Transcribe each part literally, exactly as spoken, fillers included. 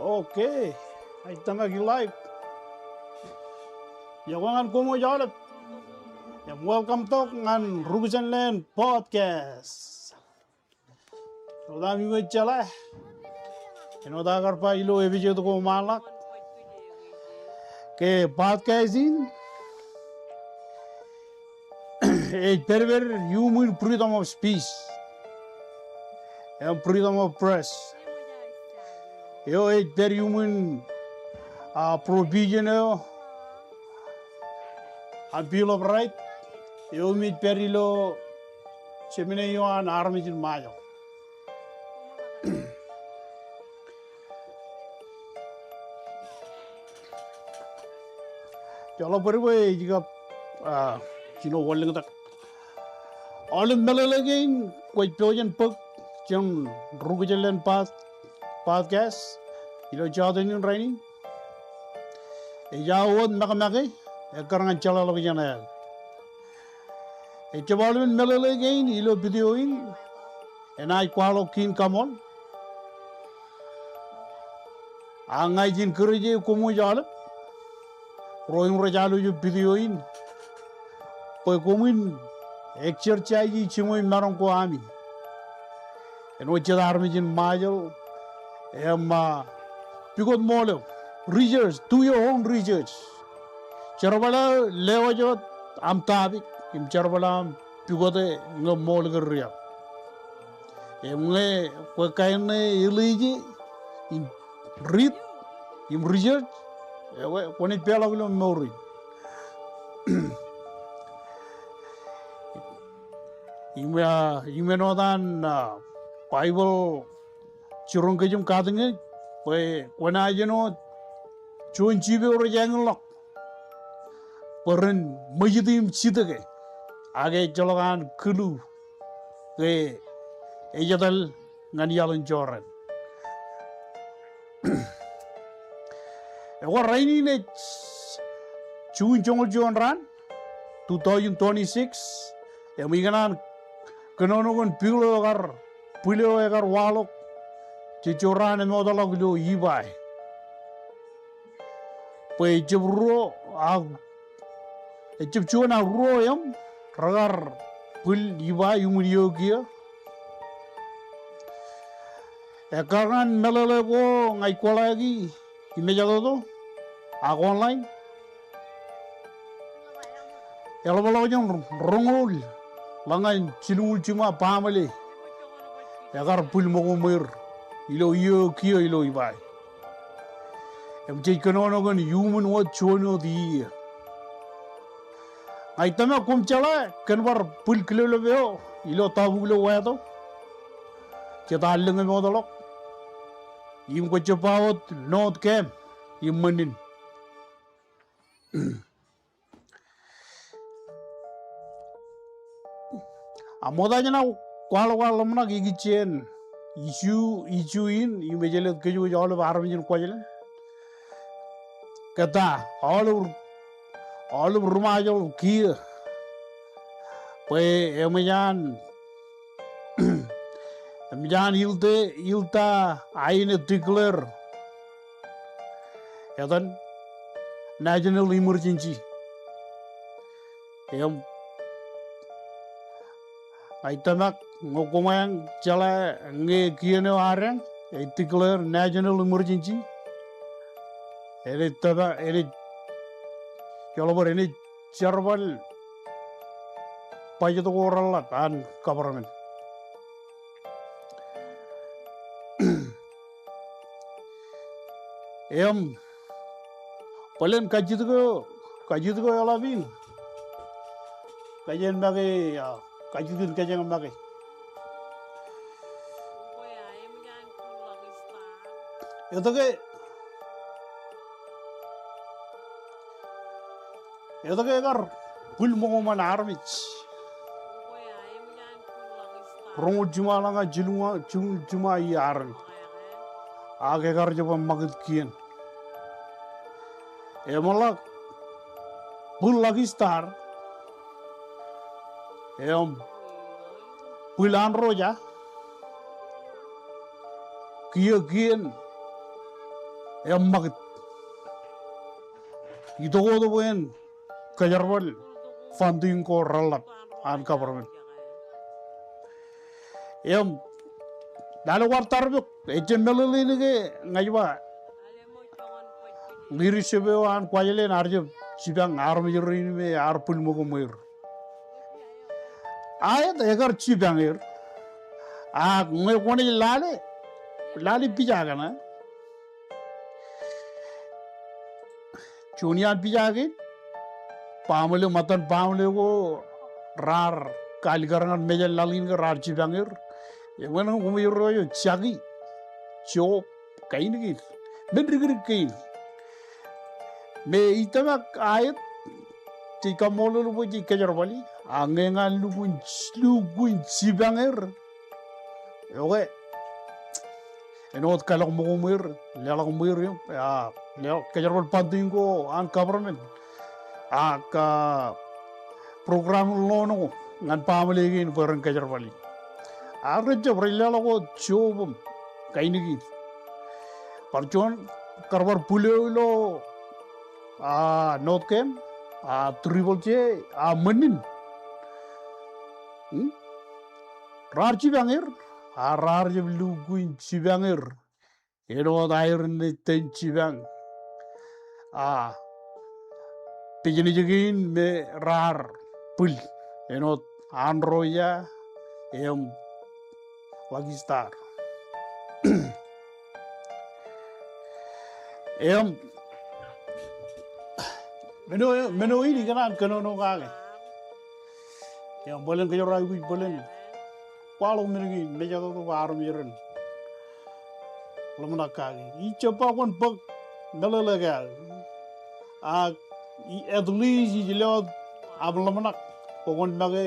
Okay. Ij tōmak ilo live. Iọkwe ñan koṃ aolep. Im welcome tok ñan Rukujānlōñ Podcast. Ilo etaṃ iwōj jeḷā. Āinwōt aō kar ba ilo episode ko ṃaanḷọk ke podcast in ej pād ippān iuṃwin freedom of speech im freedom of press. Eo ej pād iuṃwin, ah, provision eo an Bill of Rights eo im ej pād ilo jemān eo an armej in Ṃajeḷ. Joḷọk bōd bwe ij kab, ah, jino wanlōñtak. Aolep meḷeḷe kein kwōj pojak in bōk jān Rukujānlōñ Pod-, Podcast ilo jọteen in rainin. Ej aō wōt make make, ekkar ñan jeḷāḷọkjeṇ eo aō. Ejjab aolepen meḷeḷe kein ilo video in enaaj kwaḷọk kein kaṃool. Ak ña ij encourage koṃij aolep ro im rej alwōj video in bwe koṃwin exercise jiṃwe im maroñ ko ami. Āinwōt jet armej in Ṃajeḷ im, ah, pukot ṃool eo. Research, do your own research. Jerbal aō lewōj wōt aṃ topic im jerbal aṃ pukote ñe ṃool kōn riab. Im ñe kwōj kain ṇe eḷeje im read im research, ekwe kwōnaaj peḷọk ilo mour in. Im, ah, im āinwōt an, ah, Baibōḷ jiroñ kōj im katakin kōj bwe kwōnaaj āinwōt juon jipe eo rej āñinḷọk bwe ren ṃōjitōk im jitōke, ak ejjeḷọk an kilu ke ej etal ñan iaḷ in jorrāān. Ekwe rainin ej June joñoul juon raan, two thousand twenty-six, im ikōṇaan kōnono kōn bill eo ekar, bill eo ekar waḷọk jejjo raan emootḷọk ilo iba e. Bwe ejjab ruo ak, ejjab juon ak ruo im rekar bill iba iuṃwin iiō kiiō. Ekkar ñan meḷeḷe ko ña ij kwaḷọki im ejatoto ak online. Eḷapḷọk jān roñoul ḷọk ñan jilñuul jiṃa baaṃle ekar bill ṃōko ṃweir ilo iiō kiiō ilo iba e. Im jej kōnono kōn iuṃwin wōt juon wōt iiō. Ña ij tōmak koṃ jeḷā kōn bar bill kileplep eo ilo tọpuk ilo wāto. Jet allōñ emootḷọk im kwōjjab ba wōt note kein im ṃōnnin. Ak ṃokta jān aō kwaḷọk aō ḷōmṇak ikijjien issue, issue in im ej jelōt kōjwōj aolep armej in Kuwajleen. Kōtaan aolep, aolep ri-Ṃajeḷ kiiō bwe eṃōj an Eṃōj an ilta, ilta aine declare etan national emergency. Im ña ij tōmak ñe koṃeañ jeḷā ñe kien eo adeañ ej declare national emergency. Enaaj tōmak, enaaj, joḷọk bōd enaaj jerbal budget ko reḷap an government. Im bōlen kajjitōk eo, kajjitōk eo eḷap in, kōjeañ make, ah, kajjitōk in kōjeañ make. Etke, etke ekar bwil ṃōko ṃōn armej? Roñoul jiṃa ḷọk ñan jilñuul, jilñuul jiṃa iiō armej. Ak ekar jab ṃakūt kien. Eṃōḷọk bwil Lucky Star im bwil Anroja, kiiō kien eṃṃakūt. Itok wōt bwe en kōjerbal funding ko reḷap an government. Im lale kwaar tarpok, ejjab meḷeḷein ke ña ij ba leadership eo an Kuwajleen ear jab jipañ armej rein me ear bwil ṃōko ṃweer. Aet, ekar jipañ er. Ak ñe kwōnaaj lale, lale pija kaṇe, juon iaan pija kein, baaṃle, ṃōttan baaṃle ko raar kaalikkar ñan mejān laḷ in ke raar jipañ er. Eṃṃan ñe koṃij ro eo Jaki, Job, kain kein, men dikdik kein. Me ij tōmak aet, jej kaṃṃoolol bwe jej kōjerbali, a ñe ña lukkuun, lukkuun jipañ er, okay, āinwōt kalọk ṃōko ṃweer, leḷọk ṃweer im, a, leḷọk kōjerbal funding ko an government, ak program loan ko ñan baaṃle kein bwe ren kōjerbali. Ak rejjab, rej leḷọk wōt job im kain kein. Bar juon, kar bar bwil eo ilo, a, North Camp, a, Triple J, a, ṃōnnin. Hmm? Raar jipañ er, a raar jab lukkuun jipañ er āinwōt aer naaj itōn jipañ, a, business kein me raar bwil, āinwōt Androya im Lucky Star. Im men eo, men eo in ikōṇaan kōnono kake. Im bōlen kōjro aikuj bōlen kwaḷọk men kein, mejatoto bwe armej ren ḷōmṇak kake. Ij jab ba kwōn bōk meḷeḷe kake. Ak at least ij lewōj aṃ ḷōmṇak bwe kwōn make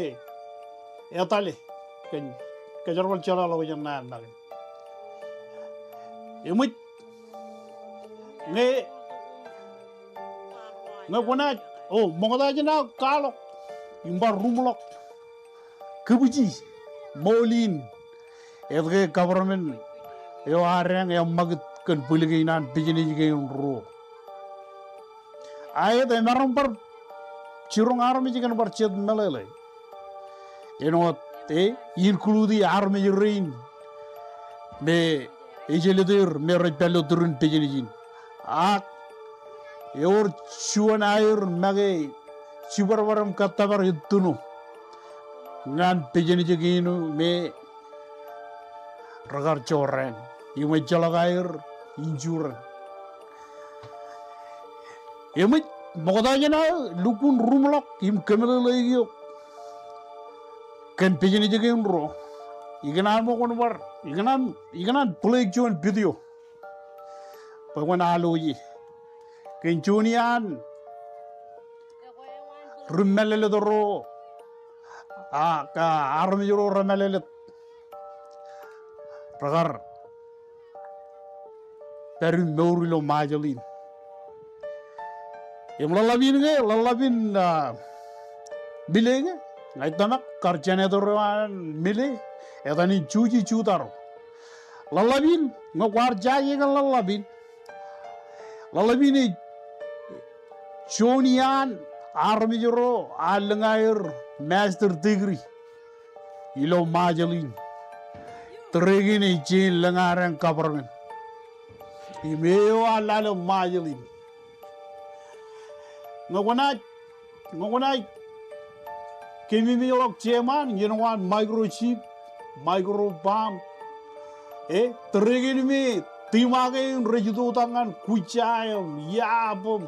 etale kōn kōjerbal jeḷāḷọkjeṇ ṇe an make. Eṃōj ñe, ñe kwōnaaj, o, ṃokta jān aō kwaḷọk im bar ruṃḷọk kōbwiji ṃool in etke government eo ad eṃṃakūt kōn bwil kein an business kein ruo. Aet, emaroñ bar jiroñ armej kōn bar jet meḷeḷe. Āinwōt, e, include armej rein me ejjeḷọk er me rej pād ilo turin business in. Ak ewōr juon aer make jibadbad im kōttōpar ettono ñan business kein me rekar jorrāān im ejjeḷọk aer insurance. Eṃōj, ṃokta jān aō lukkuun ruṃḷọk im kōmeḷeḷeik eok kōn business kein ruo. Ikōṇaan ṃōk kwōn bar, ikōṇaan, ikōṇaan play juon video bwe kwōn alooje kōn juon iaan ri mālōtlōt ro, a, ak armej ro re mālōtlōt, rekar pād im mour ilo Ṃajeḷ in. Im ḷōḷḷap in ke, ḷōḷḷap in, a, Mile ke, ña ij tōmak kar senator eo an Mile, etan in Juji Jutaro. Ḷōḷḷap in, ñe kwaar jaje kōn ḷōḷḷap in, ḷōḷḷap in ej juon iaan armej ro ear lōñ aer master degree ilo Ṃajeḷ in. Tōre kein ej jañin lōñ ad eṇ government. Im eo ear lale Ṃajeḷ in. Ñe kwōnaaj, ñe kwōnaaj keememejḷọk jeṃaan, iien ko an microchip, micro bomb. E, tōre kein me team eo kein rej itoitak ñan Kuja im Yap im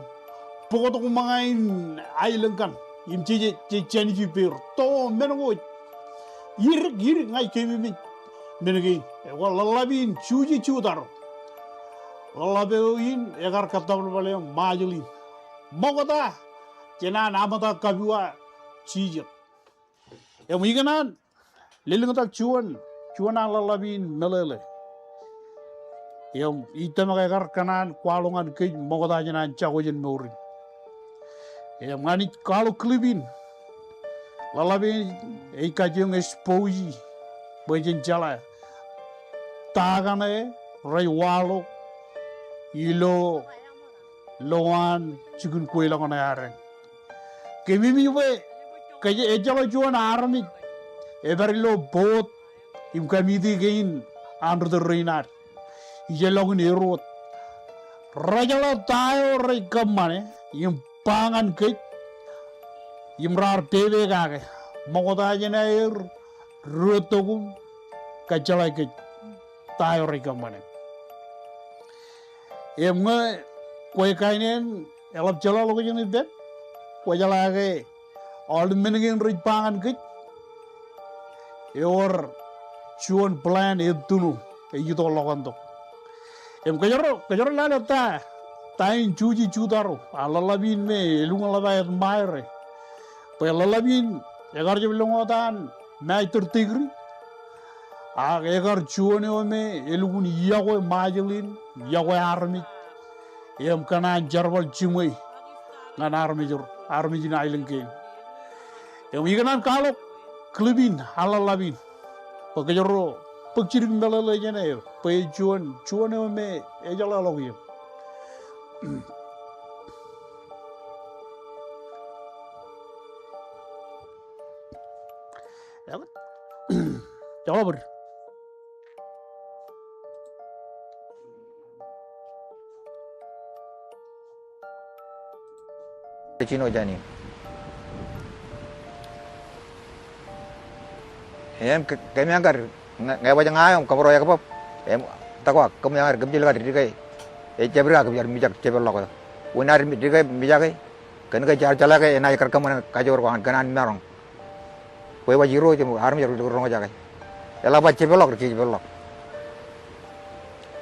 bōktok ṃōñā in aelōñ kaṇ im je, je, je jānij ippāer. To men ko idik, idik ña ij keememej men kein. Ekwe ḷōḷḷap in Juji Jutaro. Ḷōḷḷap eo in ekar kōttōbalbale Ṃajeḷ in. Ṃokta jān an aṃōta kapiwa jijet. Im ikōṇaan lelōñtak juon, juon an ḷōḷḷap in meḷeḷe. Im ij tōmak ekar kōṇaan kwaḷọk ñan kōj ṃokta jān an jako jān mour in. Im ña ij kwaḷọk clip in. Ḷōḷḷap in ej kajjioñ expose bwe jen jeḷā ta kaṇe rej waḷọk ilo lowaan jikin kweilọk ṇe ad eñ. Kōmij bwe kōj ejjeḷọk juon armej epād ilo board im committee kein an ri tōl rein ad. Ijellọkin erot. Rejeḷā ta eo rej kōṃṃane im ba ñan kōj im raar pepe kake. Ṃokta jān aer ruo tokūṃ kōjjeḷā kōj ta eo rej kōṃṃane. Im ñe kwe kain eṇ eḷap jeḷāḷọkjeṇ ippān, kwōjeḷā ke aolep men kein rej ba ñan kōj ewōr juon plan ettoṇo ej itok ḷọkantok. Im kōjro, kōjro lale ta, ta in juji Juta ro, a ḷōḷḷap in me elukkuun ḷap aō admire. Bwe ḷōḷḷap in ekar jab lōñ wōt an master degree. Ak ekar juon eo me elukkuun yokwe Ṃajeḷ in, yokwe armej. Im kōṇaan jerbal jiṃwe ñan armej, armej in aelōñ kein. Im ikōṇaan kwaḷọk clip in an ḷōḷḷap in bwe kōjro bōk jidik meḷeḷe jān e bwe juon, juon eo me ejeḷāḷọkjeṇ. Joḷọk bōd. Jino jān in. Im ke-, kōm eañ kar, ñe, ñe baj ña eo im kōbōro ekbab. Im ta ko, kōm eañ kar kōmjel kar dike. Ejjab dike kōm jar mijak jepeḷḷọk eo. Wōn ad dike mijake. Kōnke jaar jeḷā ke enaaj kar kōṃṃane kajoor ko an kōn an maroñ. Bwe baj Irooj im armej rej roñjake. Eḷap aō jepeḷḷọk rej jepeḷḷọk.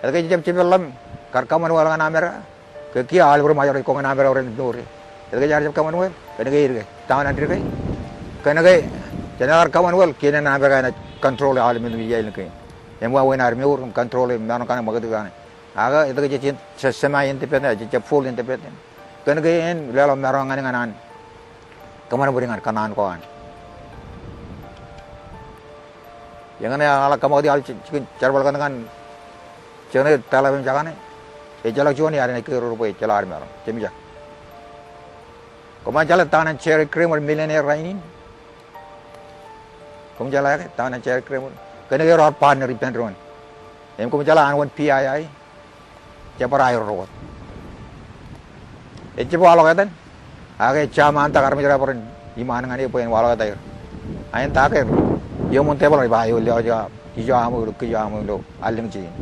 Etke ejjab jepeḷḷọk im kar Commonwealth ñan America? Ke kiiō aolep ri Ṃajeḷ rej kọk ñan America rej mour e. Etke jaar jab Commonwealth? Kōnke edike. Town an dike. Kōnke jān ear Commonwealth kiiō naan America enaaj control e aolep men ilo aelōñ kein. Im wāween ad mour im control e maroñ kaṇe ṃakūtkūt kaṇe. Ak etke jej, jej semi-independent, jej, jej full independent? Kōnke en leḷọk maroñ ñan, ñan an kōṃṃan bōd ñan kōṇaan ko an. Eñṇe eḷak kōṃakūt aolep ji-, jikin jerbal kaṇ ñan jeṇe taḷap im jekane. Ejjeḷọk juon iaad enaaj kōjro bwe ejjeḷọk ad maroñ. Jemijak. Koṃ jeḷā town an Jerry Kramer, millionaire rainin? Koṃ jeḷā ke town an Jerry Kramer? Kōnke ewōr aō partner ippān doon. Im koṃ jeḷā an wōn P I I? Jab bar aer ro wōt. Ejjab waḷọk etan. Ak ej jaam an tak armej rej bar iṃaan ñan e bwe en waḷọk etaer. Ak en tak er, iuṃwin tebōḷ rej ba eo lewōj eo aṃ, ijo aṃ eo ilo, kiiō aṃ eo ilo allōñ jein.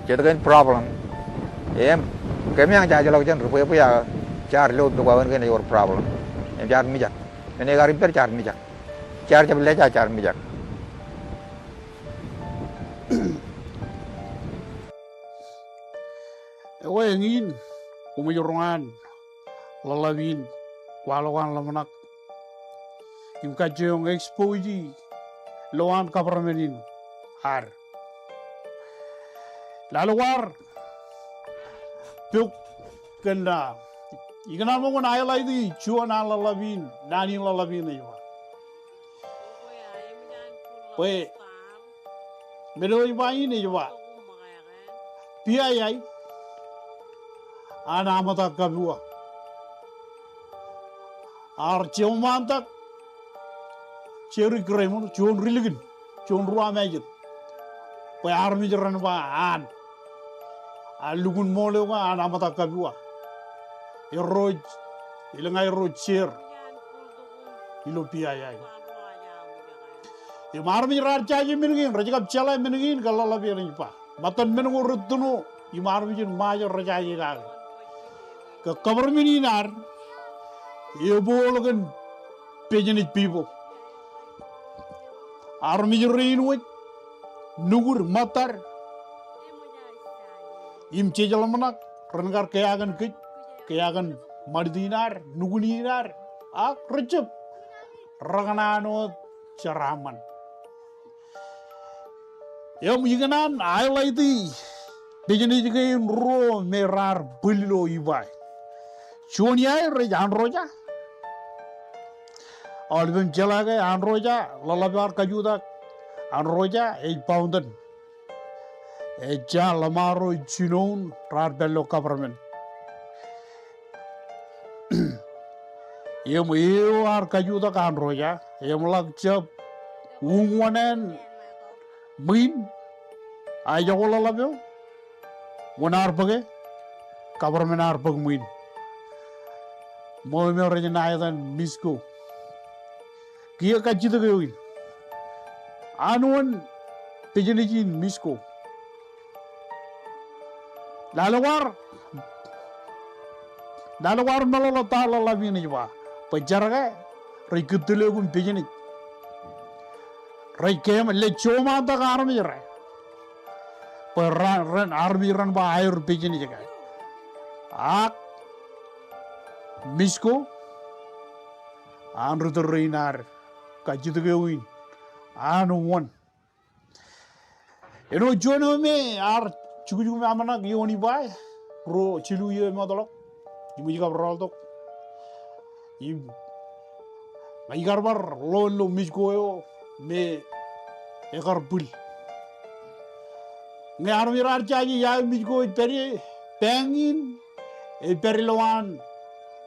Jet kein problem. Im kōm eañ jaar ḷọk jān ri bwebwe ak jaar lo im wāween kein ewōr problem. Im jaar mijak. Men ekar ippād jaar mijak. Jaar jab leja jaar mijak. Ekwe eñin, koṃij roñ an ḷōḷḷap in kwaḷọk an ḷōmṇak im kajjioñ expose lowaan government in ad. Lale kwaar pok kōn, ah, ikōṇaan ṃōk in highlight-i juon an ḷōḷḷap in, naan in ḷōḷḷap in ej ba. Bwe men eo ej ba in ej ba, P I I an Amata Kabua ear jeṃaantak Jerry Kramer, juon ri likin, juon ruo aṃ ājin. Bwe armej ren ba an, an lukkuun ṃool eo ke an Amata Kabua, erro, elōñ aerro chair ilo P I I. Im armej raar jaje men kein, rej kab jeḷā men kein ke ḷōḷḷap in ej ba. Ṃōttan men ko rettoṇo im armej in Ṃajeḷ rej jaje kake. Ke government in ad, ebool kōn business people. Armej rein wōj, nukud, ṃōttad, im jej ḷōmṇak, ren kar kea kōn kōj, kea kōn ṃanit in ad, nukun in ad, ak rejjab rekōṇaan wōt jeraaṃṃan. Im ikōṇaan highlight-i business kein ruo me raar bwil ilo Ebeye. Juon iaer ej Anroja. Aolep im jeḷā ke Anroja, ḷōḷḷap eo ear kajutak, Anroja ej founder. ejja ḷōṃaro jinoin raar pād ilo government. Im eo ear kajutak Ann Roja, im ḷak jab uññūn ṃwiin, a ejako ḷōḷḷap eo, wōn ear bōke, government ear bōk ṃwiin. Ṃweo eo rej naaj etan Misko. Kiiō kajjitōk eo in. An wōn business in Misko? Lale kwaar, lale kwaar meḷọkḷọk ta ḷōḷḷap in ej ba, bwe jar ke rej kūttile kōm business. Rej keememej, rej joṃaantak armej ro. Bwe ren, ren armej ren ba aer business ke. Ak Misko an ri tōl rein ad. Kajjitōk eo in. An wōn? Āinwōt juon eo me ear jukjuk im aṃōṇak ioon ibae, ruo jilu iiō emootḷọk, im ij kab rọọltok. Im ña ikar bar loan ilo Misko eo me ekar bwil. Ñe armej raar jaje ia eo Misko ej pād ie, bank in ej pād ilowaan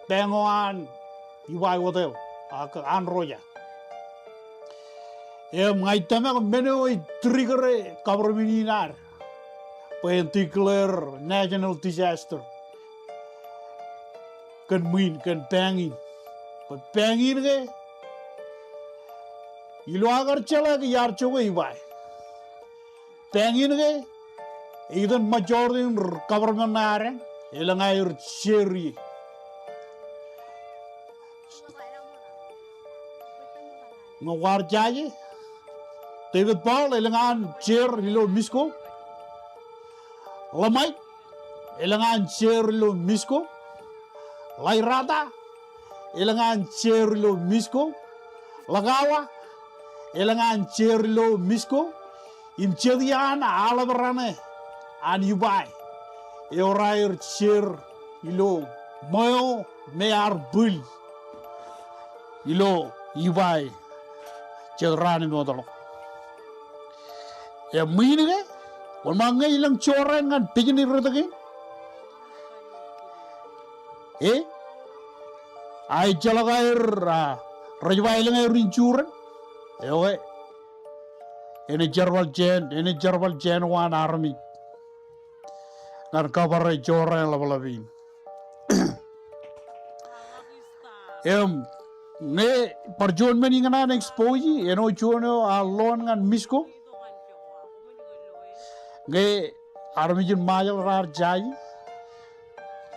bank eo an ibae wōt eo, ak Ann Roja. Im ña ij tōmak men eo ej trigger e government in ad bwe en declare national disaster kōn ṃwiin, kōn bank in. Bwe bank in ke ilo aō kar jeḷā ke iar jokwe ibae. Bank in ke, ej itōn majority in government ṇe ad, elōñ aer share ie. Ñe kwaar jaje, David Paul elōñ an share ilo Misko. Ḷōṃaik elōñ an share ilo Misko. Ḷairata elōñ an share ilo Misko. Ḷōkawa elōñ an share ilo Misko. Im jet iaan aḷap raṇe an ibae eo raer share ilo ṃweo me ear bwil ilo ibae jet raan emootḷọk. Im ṃwiin ke, wōnṃaak ñe elōñ jorrāān ñan business rot kein, e, a ejjeḷọk aer, a, rej ba elōñ aer insurance, e, okay. Enaaj jerbal jāān, enaaj jerbal jāān ko an armej ñan kabare jorrāān ḷapḷap in. Im, ñe bar juon men ikōṇaan expose e, āinwōt juon eo ear loan ñan Misko. Ñe armej in Ṃajeḷ raar jaje,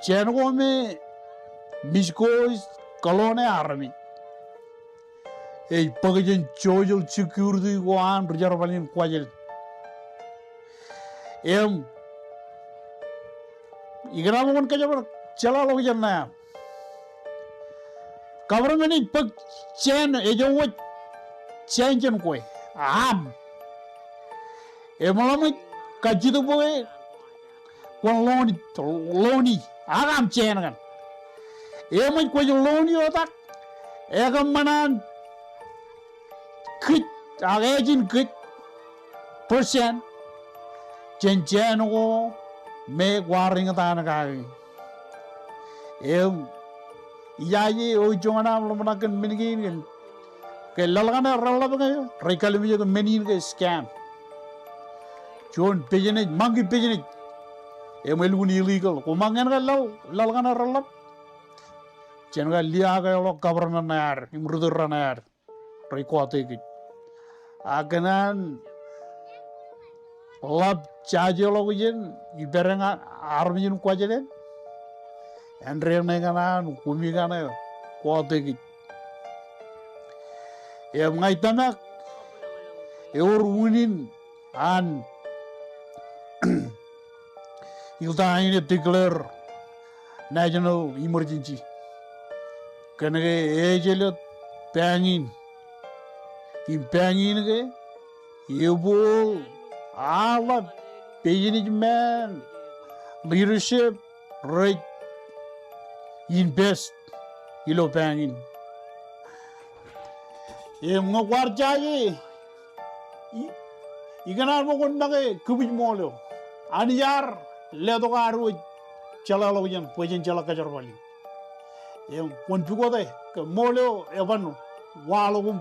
jāān ko me Misko ej kōḷoone armej, ej bōk jān Social Security ko an ri jerbal in Kuwajleen. Im, ikōṇaan ṃōk wōn kōjparok jeḷāḷọkjeṇ ṇe aṃ. Government ej bōk jāān, ej ewōj jāān jān kwe aṃ. Im ḷōmṇak kajjitōk bwe kwōn loan, loan e, ak aṃ jāān kaṇ. Eṃōj kwōj loan e iotak, ekōṃṃan an kōj, ak ājin kōj percent jān jāān ko me kwaar eñtaan kake. Im, ijaje eo ijoñan aṃ ḷōmṇak kōn men kein kōn ke laḷ kaṇe reḷḷap ñe rej kallimjek men in ke scam. Juon business, monkey business. Im elukkuun illegal. Koṃ ṃōk ñan ke laḷ, laḷ kaṇe reḷḷap, jān ke liaakḷọk government ṇe ad im ri tōl raṇe ad rej kọọte kōj. Ak kōn an ḷap jajeḷọkjeṇ ippād ñan armej in Kuwajleen, āindein ṇe kōn an koṃ kaṇe kọọte kōj. Im ña ij tōmak ewōr unin an iltañin e declare national emergency. Kōn ke ej jelōt bank in. Im bank in ke, ebooḷ aḷap businessman, leadership, rej invest ilo bank in. Im ñe kwaar jaje, i, ikōṇaan ṃōk wōn make kipij ṃool eo. Anij ear letok ad wōj jeḷāḷọkjeṇ bwe jen jeḷā kōjerbal in. Im kwōn pukote ke ṃool eo eban waḷọk im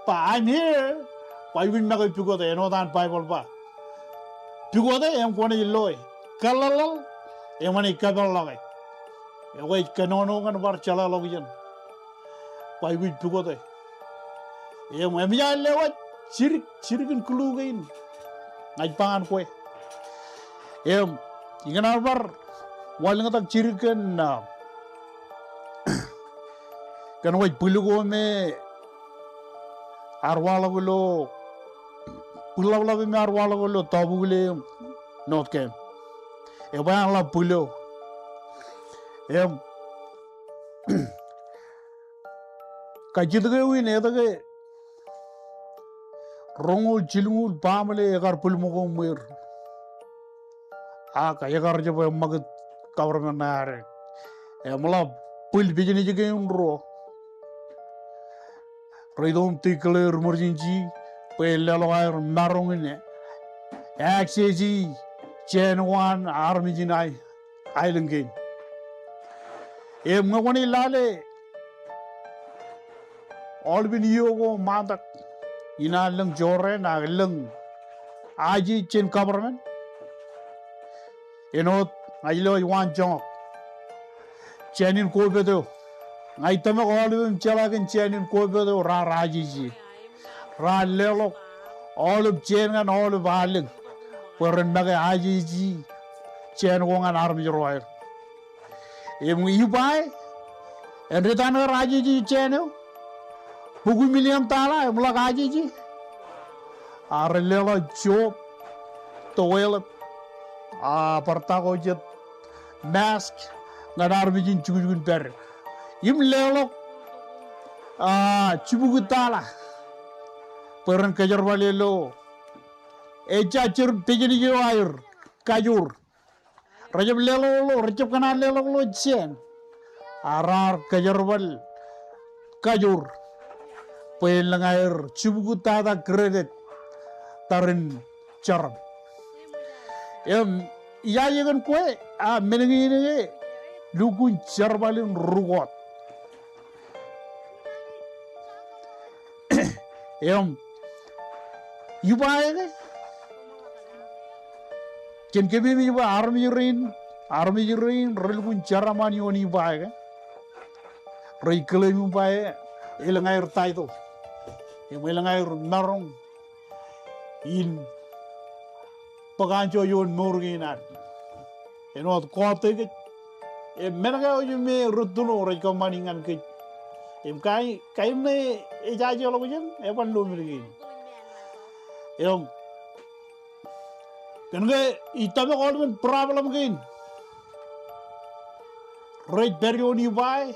ba, "I'm here." Kwaikuj make pukote, āinwōt an Baibōḷ ba, pukote im kwōnaaj loe, kōḷḷaḷḷaḷ im enaaj kōpeḷḷọke. Ekwe ej kōnono ñan bar jeḷāḷọkjeṇ. Kwaikuj pukote. Im, im ij lewōj jidik, jidik in clue kein ña ij ba ñan kwe. Im, ikōṇaan bar wanlōñtak jidik kōn, ah, kōn wōj bwil ko me ear waḷọk ilo, bwilḷapḷap me ear waḷọk ilo Tọpukle im North Camp. Ebwe an ḷap bwil eo. Im, kajjitōk eo in etke roñoul jilñuul baaṃle ekar bwilṃōk ṃweer. Ak ekar jab eṃṃakūt government ṇe ad. Im ḷap bwil business kein ruo rej itok im declare emergency bwe en leḷọk aer maroñ in access jāān ko an armej in aelōñ kein. Im ñe kwōnaaj lale aolepān iiō ko ṃaantak in an lōñ jorrāān ak lōñ aje jān government. Āinwōt ña ij lewōj waan joñak jāān in COVID eo. Ña ij tōmak aolep im jeḷā kōn jāān in COVID eo raar ajeje. Raar leḷọk aolep jāān ñan aolep allōñ bwe ren make ajeje jāān ko ñan armej ro aer. Im ibae, āindein etan kar ajeje jāān eo, bukwi million dollar im ḷak ajeje. Ak ren leḷọk soap, towel, ak bar ta ko jet mask ñan armej in jukjuk in pād. Im leḷọk, ah, jibukwi dollar bwe ren kōjerbale ilo, ejja jar business eo aer, kajoor. Rejab leḷọk ḷọk, rejab kōṇaan leḷọk ḷọk jāān. Ak raar kōjerbal kajoor bwe en lōñ aer jibukwi tata credit tarrin jeram. Im, ijaje kōn kwe, a, men kein ke lukkuun jerbal in rūkot. Im, ibae ke, jen keememej ba armej rein, armej rein relukkuun jeraṃṃan ioon ibae ke. Rej claim im ba elōñ aer title im elōñ aer maroñ in bōk anjọ ioon mour kein ad. Āinwōt kọọte kōj. Im men ko ej me rūttoḷọk rej kōṃṃani ñan kōj. Im kain, kain ṇe ejajeḷọkjeṇ, eban lo men kein. Im kōnke ij tōmak aolepān problem kein rej pād ioon ibae,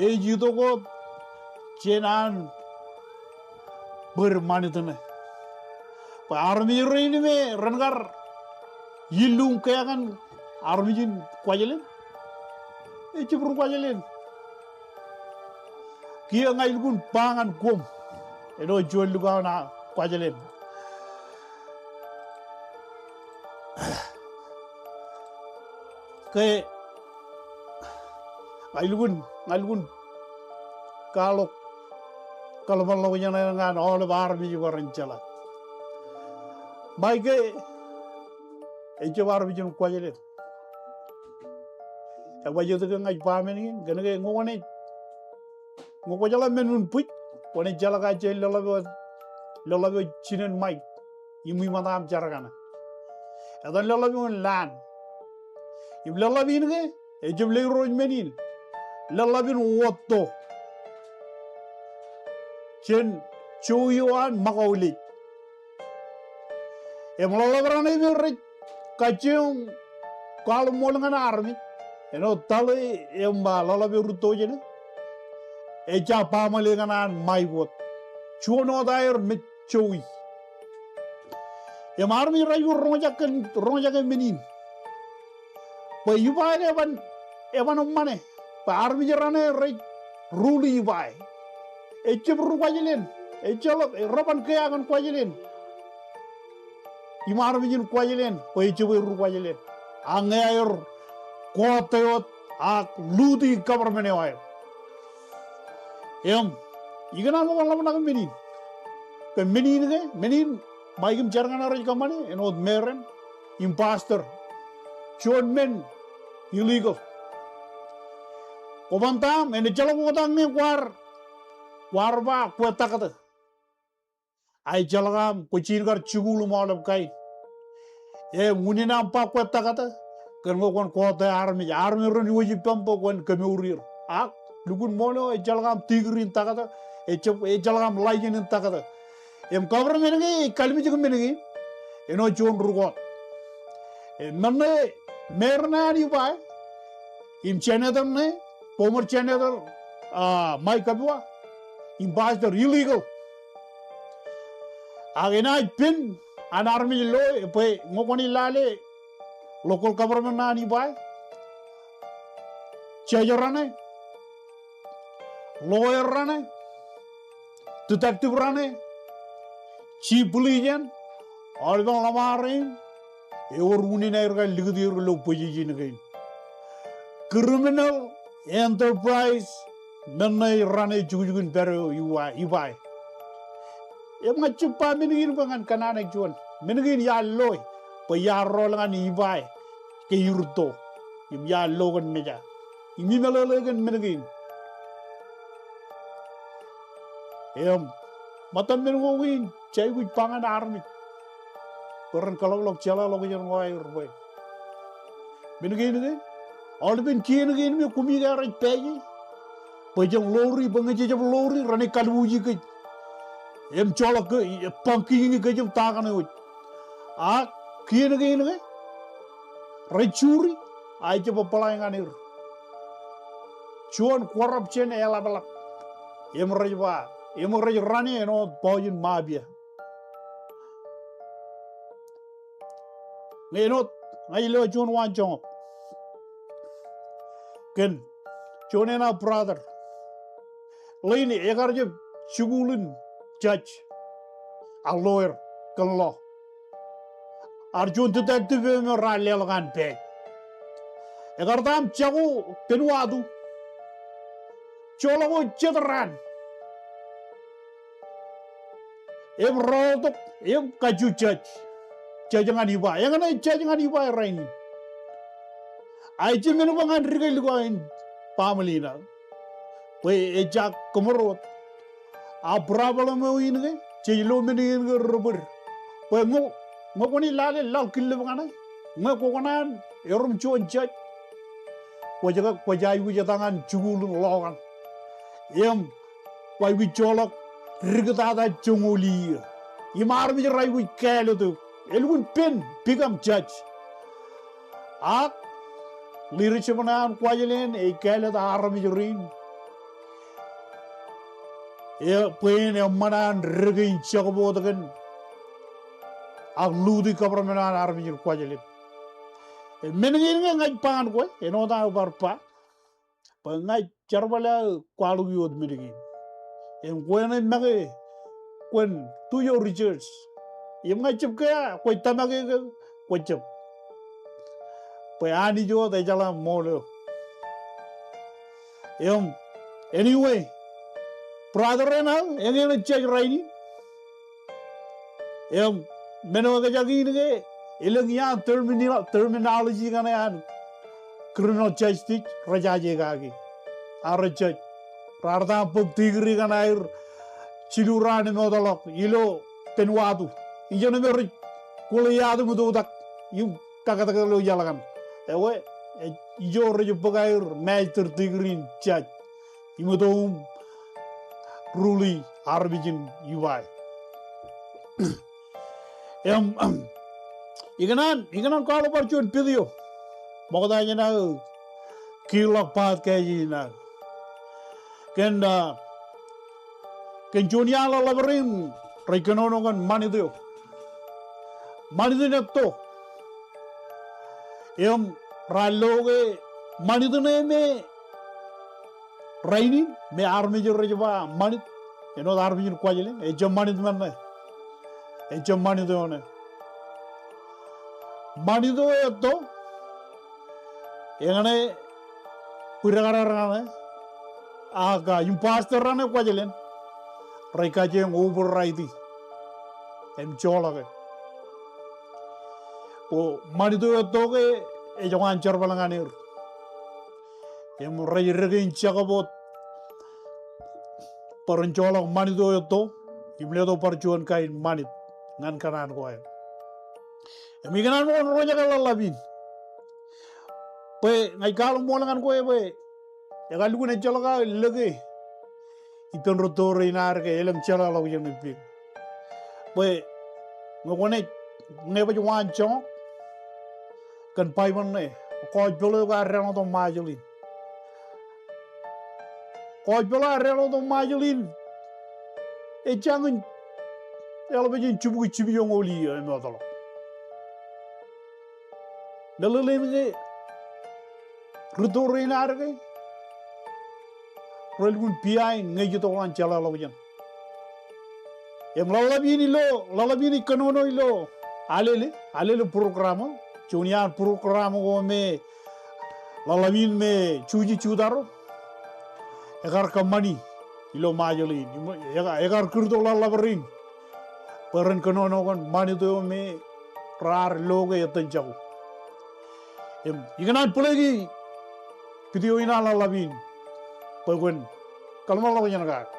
ej itok wōt jān an bōd ṃanit ṇe. Bwe armej rein me ren kar illu im kea ñan armej in Kuwajleen, ejab ri Kuwajleen. Kiiō ña ilukkuun ba ñan koṃ, āinwōt juon lukkuun aō Kuwajleen. Ke ña ilukkuun, ña ilukkuun kwaḷọk kōḷmānḷọkjeṇ ñan aolep armej bwe ren jeḷā. Ṃae ke ejab armej in Kuwajleen. Ebaj etke ña ij ba men kein, kōnke ñe kwōnaaj, ñe kwōjeḷā men in bwij, kwōnaaj jeḷā kajjien leḷḷap eo, leḷḷap eo jinen ṃaik im iṃōṇōṇō im jar kaṇe. Etan leḷḷap eo in land. Im leḷḷap in ke, ejab leirooj men in. Leḷḷap in wōtto jān jowi eo an Makauwelej. Im leḷḷap raṇe me rej kajjioñ kwaḷ ṃool ñan armej, āinwōt tale im, ah, leḷḷap eo rūtto jāne, ejja baaṃle ñan an ṃaik wōt. Juon wōt aer mej jowi. Im armej rej roñjake, roñjake men in. Bwe ibae ke eban, eban eṃṃane. Bwe armej raṇe rej rule ibae. Ejab ri Kuwajleen. Ejjeḷọk, reban kea kōn Kuwajleen. im armej in Kuwajleen bwe ejjab erur Kuwajleen. Ak ñe aer kọọte wōt ak luuti government eo aer. Im, ikōṇaan ṃōk ḷōmṇak men in. Ke men in ke, men in, ṃae kōm jar ñan rej kōṃṃane, āinwōt mayor eṇ, im pastor. Juon men illegal. Kwōban ta aṃ, enaaj ejjeḷọk oktak ñe kwaar, kwaar ba kwe taktō. Ak ejjeḷọk aṃ kwōj jañin kar jikuuḷ im aolep kain. Im unin aṃ ba kwe taktō, kōn ñe kwōn kọọte armej, armej ren wōj ippaṃ bwe kwōn kemour er. Ak lukkuun ṃool eo ejjeḷọk aṃ degree in taktō, ejjeḷọk, ejjeḷọk aṃ license in taktō. Im government ke ej kallimjek men kein, āinwōt juon rūkọọt. Im men ṇe mayor ṇe an Ebeye, im senator ṇe, former senator, ah, Mike Kabua, im pastor illegal. Ak enaaj pen an armej lo, bwe ñe kwōnaaj lale local government ṇe an Ebeye, judge raṇe, lawyer raṇe, detective raṇe, chief police eṇ, aolepen ḷōṃaro in, ewōr unin aer kar likūt er ilo position kein. Criminal enterprise, men ṇe raṇe jukjuk in pād eo Ebeye, Ebeye. Im ña ij jab ba men kein bwe ñan kōṇaan eo juon. Men kein iar lo, bwe iar rọọl ñan Ebeye ke irūtto. Im iar lo kōn meja. Im imeḷeḷe kōn men kein. Im, ṃōttan men ko kein, jej aikuj ba ñan armej bwe ren kōḷọkḷọk jeḷāḷọkjeṇ ko aer bwe men kein ke, aolepen kien kein me kumi ke rej pāje. Bwe jen ḷoori, bwe ñe jejab ḷoori, renaaj kalbuuji kōj. Im joḷọk ke, bōk kiiñ kōj im ta kaṇe wōj. Ak kien kein ke, rej juri, ak ejjab apply ñan er. Juon corruption eḷapḷap. Im rej ba, im rej run e āinwōt bọọjin mafia. Ñe āinwōt, ña ij lo juon waanjoñak kōn juon eṇ aō brother. Ḷein ekar jab jikuuḷ in judge ak lawyer kōn law. Ear juon detective eo me raar leḷọk an pād. Ekar ta aṃ jako Vanuatu. Joḷọk wōt jet raan. Im rọọltok, im kajju judge. Judge ñan Ebeye. Eñṇe judge ñan Ebeye rainin. Ak ejjab men bwe ñan ri-kōj likao in family in aō. Bwe ejja kōmro wōt. Ak problem eo in ke, jej lo men in ke rebōd. Bwe ñe, ñe kwōnaaj lale laḷ killep kaṇe. Ñe kwō kōṇaan erom juon judge. Kwōj ke, kwōj aikuj etal ñan jikuuḷ in law kaṇ. Im, kwaikuj joḷọk rikitata joñoul iiō. Im armej rej aikuj kāālōt eok. Elukkuun pen become judge. Ak leadership ṇe an Kuwajleen ej kāālōt armej rein. E, bwe en eṃṃan an rūkein jekbot kōn ak luuti government an armej in Kuwajleen. E, men kein ke ña ij ba ñan kwe, āinwōt aō bar ba. Bwe ña ij jerbal aō kwaḷọki wōt men kein. Im kwōnaaj make, kwōn do your research. Im ña ij jab kea, kwōj tōmak ke, kwōj jab. Bwe Anij wōt ejeḷā ṃool eo. Im, anyway, brother eṇ aō, eñin judge rainin. Im, men eo ekajjak in ke, elōñ iaan termino-, terminology kaṇe an criminal justice, rej jaje kaki. Ak rej judge. Raar ta aṃ bōk degree kaṇe aer, jilu raan im eoteḷọk, ilo Vanuatu. Ijeṇ me rej kūḷ iaad im itoitak, im kakōtke ilo iaḷ kaṇ. Ewe, e, ijo rej bōk aer master degree in judge. Im ito im rule armej in Ebeye. Im, ikōṇaan, ikōṇaan kwaḷọk bar juon video. Ṃokta jān aō kiiḷọk podcast in aō. Kōn, ah, kōn juon iaḷ ḷap rein rej kōnono kōn ṃanit eo. Ṃanit in etto. Im raar lo ke ṃanit ṇe me rainin me armej rej ba ṃanit. Āinwōt armej in Kuwajleen, ejjab ṃanit men ṇe. Ejjab ṃanit eo ṇe. Ṃanit eo etto, eñṇe bwidekdekdek raṇe, ak, ah, im pastor raṇe Kuwajleen, rej kajjioñ obur raiti im joḷọke. Bwe ṃanit eo etto ke ej waan jerbal ñan er. Im rej deke in jakabot bwe ren joḷọk ṃanit eo etto, im letok bar juon kain ṃanit ñan kōṇaan ko aer. Im ikōṇaan wōt ro jekdọọn ḷōḷḷap in. Bwe ña ij kwaḷọk ṃool ñan kwe bwe ekar lukkuun ejjeḷọk aō lōke ippān rūtto rein ad ke elōñ jeḷāḷọkjeṇ ippān. Bwe ñe kwōnaaj, ñe baj waan joñak kōn Baibōḷ ṇe, gospel eo ke ear deḷọñtok Ṃajeḷ in. Gospel eo ear deḷọñtok Ṃajeḷ in ejjañin eḷap ej jibukwi jipjoñoul iiō emootḷọk. Meḷeḷein ke rūtto rein ad ke relukkuun behind ñe ej itok ḷọk an jeḷāḷọkjeṇ. Im ḷōḷḷap in ilo, ḷōḷḷap in ej kōnono ilo Alele, Alele program eo. Juon iaan program ko me ḷōḷḷap in me juji Juta ro ekar kōṃṃani ilo Ṃajeḷ in. Im eka-, ekar kūrtok ḷōḷḷap rein bwe ren kōnono kōn ṃanit eo me raar lo ke ettōn jako. Im ikōṇaan bōḷeiki video in an ḷōḷḷap in bwe kwōn kōḷmānḷọkjeṇ kake.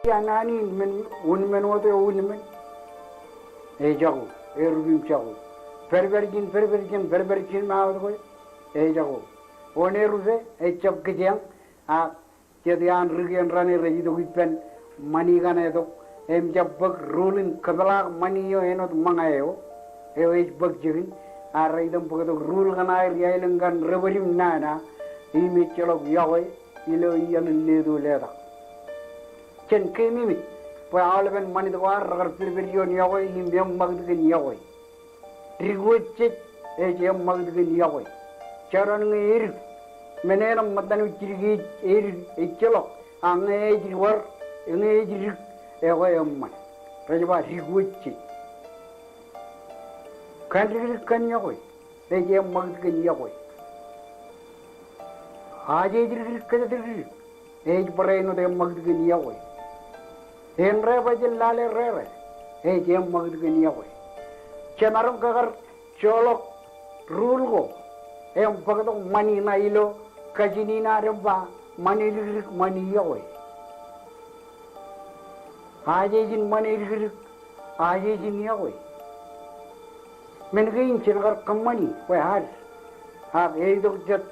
Iaan an in men, un men wōt eo un men. Ejako, erup im jako. Pād pād ijin, pād pād ijin, pād pād ijin ṃae wōt ko. Ejako. Wōn erupe, ejab kijeañ, a jet iaan ri kien raṇe rej itok ippān ṃani kaṇ etok, Im jab bōk rule in kōpeḷḷọk ṃani eo āinwōt ṃōñā eo, eo ej bōk jikin, ak rej itok im bōktok rule kaṇ aer iaelōñ kaṇ rebōd im nana, im ejjeḷọk yokwe ilo iiaḷ in leto letak. Jen keememej bwe aolepen ṃanit ko ad rekar pedped ioon yokwe im eṃṃakūt kōn yokwe. Dik wōj jej ej eṃṃakūt kōn yokwe. Jekdọọn ñe edik, men eo ṃōttan eo jidik ej edik ejjeḷọk, ak ñe ej dik, ñe ej dik, ekwe eṃṃan. Rej ba dik wōj jej. Kandikdik kōn yokwe ej eṃṃakūt kōn yokwe. Ajej dikdik kōjatdikdik ej barāinwōt eṃṃakūt kōn yokwe. Āindein rej ba jen lale rere ej eṃṃakūt kōn yokwe. Jemaroñ ke kar joḷọk rule ko im bōktok ṃani ṇa ilo kajin in ad im ba ṃani dikdik ṃani yokwe. Ajej in ṃani dikdik, ajej in yokwe. Men kein jen kar kōṃṃani bwe ad, ak ej itok jet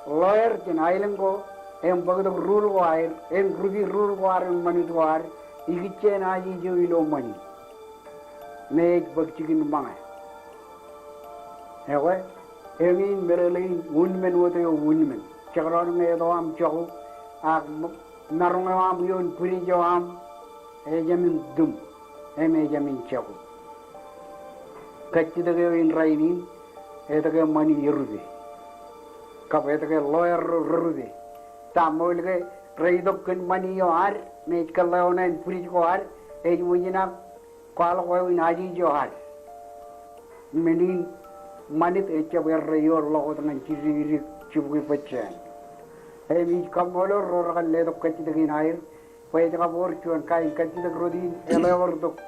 lawyer jān aelōñ ko im bōktok rule ko aer im rupe rule ko ad im ṃanit ko ad ikijjien ajej eo ilo ṃani. Im ej bōk jikin ṃōñā. Ekwe, eñin meḷeḷein unin men wōt eo unin men. Jekdọọn ñe eto aṃ jako, ak maroñ eo aṃ ioon bwidej eo aṃ ejāmin tum im ejāmin jako. Kajjitōk eo in rainin, etke ṃani erupe? Kab etke lawyer ro rerupe? Ta ṃool ke rej itok kōn ṃani eo ad im ej kōḷḷā oṇāān bwidej ko ad, ej wōj in ak kwaḷọk wāween ajej eo ad. Men in ṃanit ejjab erreo ḷọk wōt ñan jidik jidik jibukwi bōjjāān. Im ij kaṃṃoolol ro rekar letok kajjitōk in aer, bwe ej kab wōr juon kain kajjitōk rot in eḷḷā ewōr tok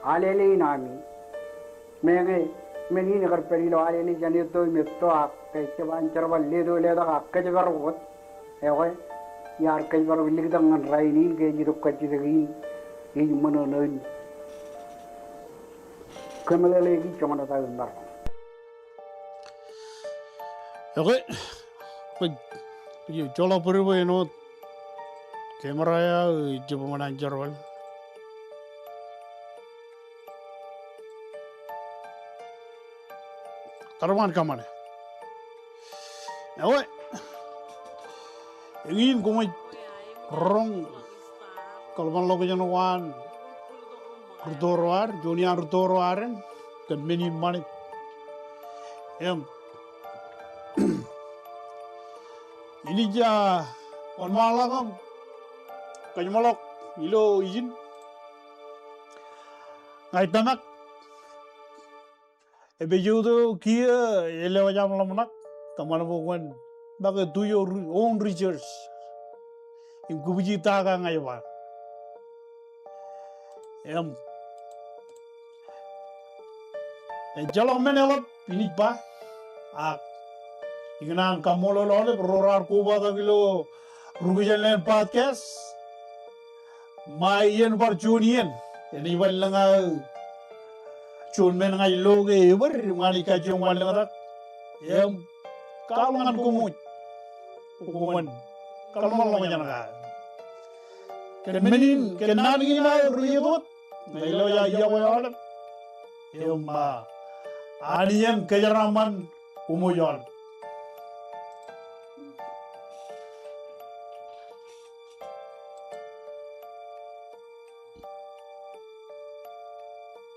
alele in ami. Meñe men in ekar pād ilo alele jān etto im etto ak ejjab an jerbal leto letak ak kōjparok wōt. Ekwe, iar kōjparok liktak ñan rainin ke ej itok kajjitōk in, ij ṃōṇōṇō in kōmeḷeḷeiki joñan ta in ṃōk. Ekwe, kwōj, kwōj joḷọk bōd bwe āinwōt camera eo ejjab ṃōṇōṇō an jerbal. Kar ṃōṇōṇō kōṃṃane. Ekwe, eñin koṃij roñ kōḷmānḷọkjeṇ ko an rūtto ro ad, juon iaan rūtto ro ad, kōn men in ṃanit. Im inij, ah, wōnṃaanḷọk im kōjṃoḷọk ilo ijin. Ña ij tōmak. Episode eo kiiō, elewōj aṃ ḷōmṇak, kōṃṃan bwe kwōn make do your re-, own research im kōbwiji ta ko ña ij ba. Im ejjeḷọk men eḷap inij ba, ak ikōṇaan kaṃṃoolol aolep ro raar kobatok ilo Rūkōjān Land podcast. Ṃae iien bar juon iien enaaj bar lōñ aō juon men ña ij lo ke ebōd im ña ij kajjioñ bar lōñtak. Im kwaḷọk ñan koṃ wōj bwe koṃwin kōḷmānḷọkjeṇ kake. Kōn men in, kōn naan kein aō ri-iiet wōt, ña ij lo aō yokwe aolep. Im, ah, Anij en kōjeraaṃṃan koṃwōj aolep.